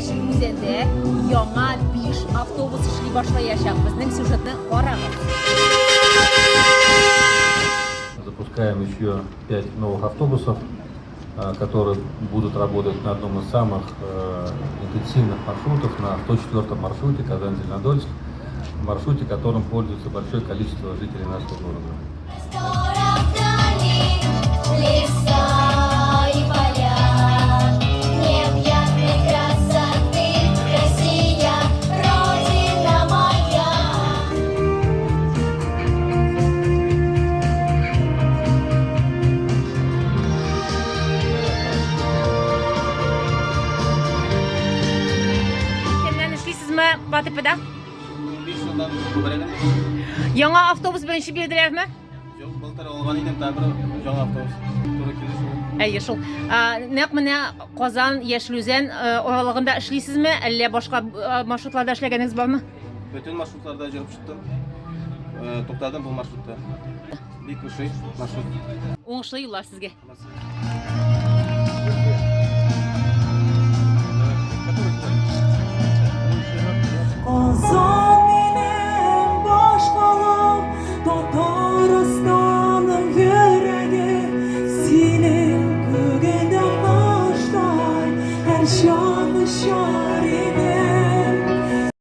Яшел Үзәндә яңа 5 автобус эшли башлаячак. Безнең сюжетны карагыз. Запускаем еще 5 новых автобусов, которые будут работать на одном из самых интенсивных маршрутов, на 104 маршруте Казань-Зеленодольск, маршруте, которым пользуется большое количество жителей нашего города. Просторов дали леса и поля, Необъятной красоты Россия, Родина моя. Кемнән эшлисезме ПАТПда? 5 елдан күбрәк инде. Яңа автобус беренче бирделәрме? Юк, былтыр алган идем, тагы бер яңа автобус. Туры килде шул. Әйе, шул. Нәкъ менә Казан, Яшел Үзән аралыгында эшлисезме, әллә башка маршрутларда эшләгәнегез бармы? Бөтен маршрутларда йөреп чыктым. Туктадым бу маршрутта. Бик ошый маршрут. Уңышлы юллар сезгә.